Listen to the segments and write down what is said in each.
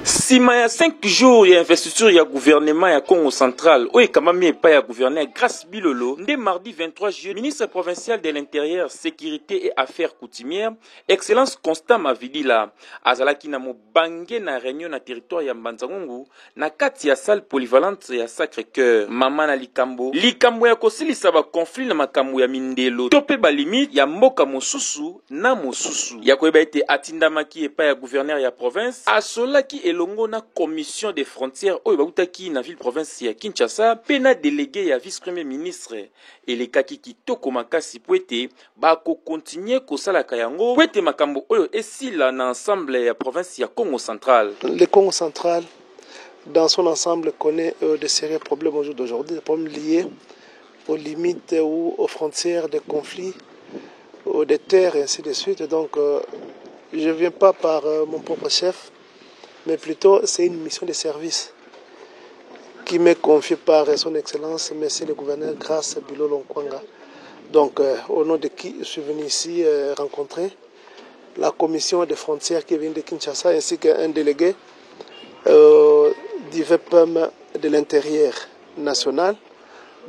Nsima ya 5 jours ya investiture ya gouvernement ya Kongo Central oyo ekambami epai ya gouverneur Grace Bilolo, nde mardi 23 juillet, ministre provincial de l'Intérieur, Securite et Affaires coutumières, Excellence Constant Mavidila, azalaki na mobange na reunion na territoire ya Mbanza-Ngungu na kati ya salle polyvalente ya Sacre-Cœur. Mama na likambo, likambo ya kosilisa ba conflits na makambo ya mindelo to mpe ba limites ya mboka mosusu na mosusu. Ya koyeba ete atindamaki epai ya gouverneur ya province, asololaki elongo na commission des frontières oyo bawutaki na ville-province ya Kinshasa mpe na delegue ya vice-premier ministre. Elekaki kitoko makasi mpo ete bako continuer kosalaka yango mpo ete makambo oyo esila na ensemble ya province ya Kongo Central. Le Kongo Central dans son ensemble connait de sérieux problèmes au jour d'aujourd'hui, des problèmes liés aux limites ou aux frontières des conflits, ou des terres et ainsi de suite. Donc je ne viens pas par mon propre chef, mais plutôt c'est une mission de service qui m'est confiée par son Excellence, Monsieur le Gouverneur Grace Bilolo Nkwanga. Donc, au nom de qui je suis venu ici rencontrer la commission des frontières qui vient de Kinshasa ainsi qu'un délégué du VPM de l'intérieur national,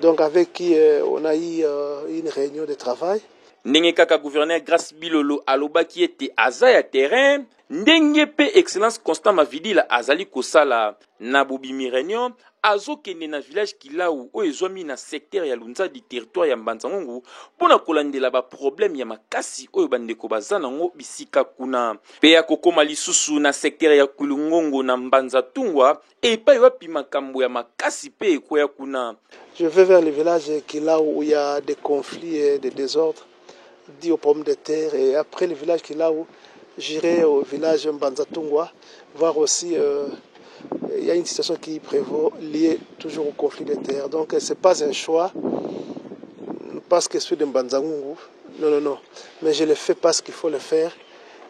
donc avec qui on a eu une réunion de travail. Ndenge kaka gouverneur Grace Bilolo alobaki ete aza ya terrain, ndenge mpe Excellence Constant Mavidila azali kosala. Na bobimi reunion, azokende na village Kilau oyo ezwami na secteur ya Lunzadi, territoire ya Mbanza-Ngungu, mpo na kolandela ba problèmes ya makasi oyo bandeko baza nango bisika kuna. Mpe akokoma lisusu na secteur ya Kwilungongo na Mbanza-Tungwa epai wapi makambo ya makasi mpe ekweya kuna. Je vais vers le village Kilau où il y a des conflits et des désordres dus aux pommes de terre, et après le village Kilau, j'irai au village Mbanza-Tungwa voir aussi il y a une situation qui prévaut liée toujours au conflit de terre. Donc c'est pas un choix parce que je suis de Mbanza-Ngungu, non, non, non, mais je le fais parce qu'il faut le faire.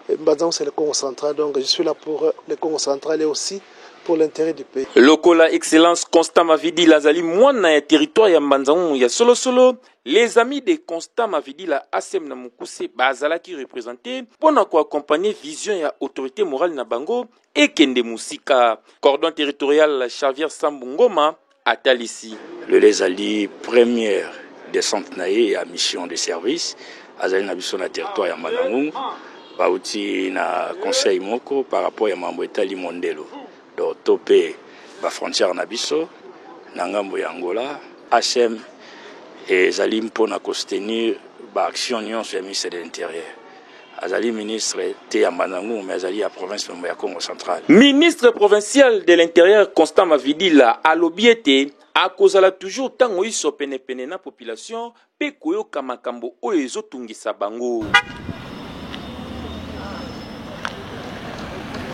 Mbanza-Ngungu, c'est le Kongo central, donc je suis là pour le Kongo central et aussi pour l'intérêt du pays. Lokola Excellence Constant Mavidila azali mwana ya territoire ya Mbanza-Ngungu ya solosolo, les amis de Constant Mavidila ASM na mokuse bazalaki représenté mpo na koaccompagner vision ya autorité morale na bango ekende mosika. Cordon territorial Xavier Sambu Ngoma atalisi. Lelo ezali première descente na ye ya mission de service, azali na biso na territoire ya Mbanza-Ngungu, bauti na conseil moko par rapport ya mambo etali mondelo, donc to pe ba frontière na biso na ngambo ya Angola. ASM ezali mpona kosoutenir ba action nyonso ya ministre de l'Intérieur. Azali ministre te ya Mbanza-Ngungu, mais azali ya province membre ya Kongo Central. Ministre provincial de l'Intérieur Constant Mavidila alobi ete akozala toujours ntango iso penepene na population mpe koyoka makambo oyo ezotungisa bango.